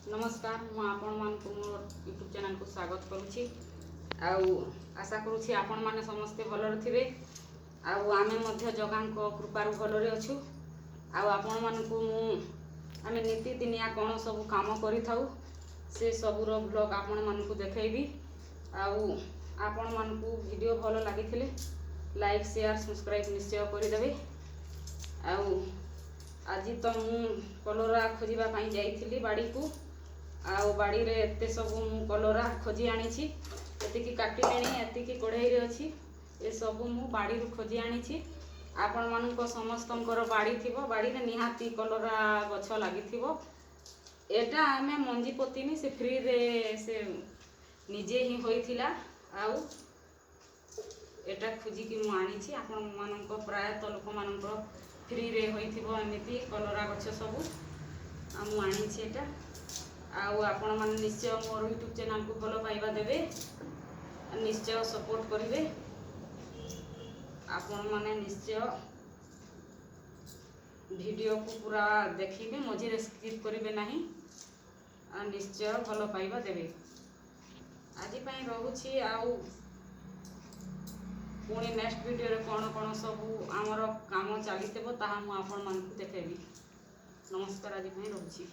ନମସ୍କାର, ମୁଁ ଆପଣମାନଙ୍କୁ ମୋର ୟୁଟ୍ୟୁବ୍ ଚ୍ୟାନେଲ୍କୁ ସ୍ୱାଗତ କରୁଛି। ଆଉ ଆଶା କରୁଛି ଆପଣମାନେ ସମସ୍ତେ ଭଲରେ ଥିବେ ଆଉ ଆମେ ମଧ୍ୟ ଜଗାଙ୍କ କୃପାରୁ ଭଲରେ ଅଛୁ। ଆଉ ଆପଣମାନଙ୍କୁ ମୁଁ ଆମେ ନିତିଦିନିଆ କ'ଣ ସବୁ କାମ କରିଥାଉ, ସେ ସବୁର ବ୍ଲଗ୍ ଆପଣମାନଙ୍କୁ ଦେଖେଇବି। ଆଉ ଆପଣମାନଙ୍କୁ ଭିଡ଼ିଓ ଭଲ ଲାଗିଥିଲେ ଲାଇକ୍, ସେୟାର, ସବସ୍କ୍ରାଇବ୍ ନିଶ୍ଚୟ କରିଦେବେ। ଆଉ ଆଜି ତ ମୁଁ କଲରା ଖୋଜିବା ପାଇଁ ଯାଇଥିଲି ବାଡ଼ିକୁ। ଆଉ ବାଡ଼ିରେ ଏତେ ସବୁ ମୁଁ କଲରା ଖୋଜି ଆଣିଛି। ଏତିକି କାଟିଲିଣି, ଏତିକି କଢ଼େଇରେ ଅଛି। ଏସବୁ ମୁଁ ବାଡ଼ିରୁ ଖୋଜି ଆଣିଛି। ଆପଣମାନଙ୍କ ସମସ୍ତଙ୍କର ବାଡ଼ି ଥିବ, ବାଡ଼ିରେ ନିହାତି କଲରା ଗଛ ଲାଗିଥିବ। ଏଟା ଆମେ ମଞ୍ଜି ପୋତିନି, ସେ ଫ୍ରିରେ ସେ ନିଜେ ହିଁ ହୋଇଥିଲା। ଆଉ ଏଟା ଖୋଜିକି ମୁଁ ଆଣିଛି। ଆପଣମାନଙ୍କ ପ୍ରାୟତଃ ଲୋକମାନଙ୍କର ଫ୍ରିରେ ହୋଇଥିବ ଏମିତି କଲରା ଗଛ ସବୁ। ଆଉ ମୁଁ ଆଣିଛି ଏଟା। ଆଉ ଆପଣମାନେ ନିଶ୍ଚୟ ମୋର ୟୁଟ୍ୟୁବ୍ ଚ୍ୟାନେଲ୍କୁ ଭଲ ପାଇବା ଦେବେ, ନିଶ୍ଚୟ ସପୋର୍ଟ କରିବେ। ଆପଣମାନେ ନିଶ୍ଚୟ ଭିଡ଼ିଓକୁ ପୁରା ଦେଖିବେ, ମଝିରେ ସ୍କିପ୍ କରିବେ ନାହିଁ ଆଉ ନିଶ୍ଚୟ ଭଲ ପାଇବା ଦେବେ। ଆଜି ପାଇଁ ରହୁଛି। ଆଉ ପୁଣି ନେକ୍ସଟ ଭିଡ଼ିଓରେ କ'ଣ କ'ଣ ସବୁ ଆମର କାମ ଚାଲିଥିବ, ତାହା ମୁଁ ଆପଣମାନଙ୍କୁ ଦେଖେଇବି। ନମସ୍କାର, ଆଜି ପାଇଁ ରହୁଛି।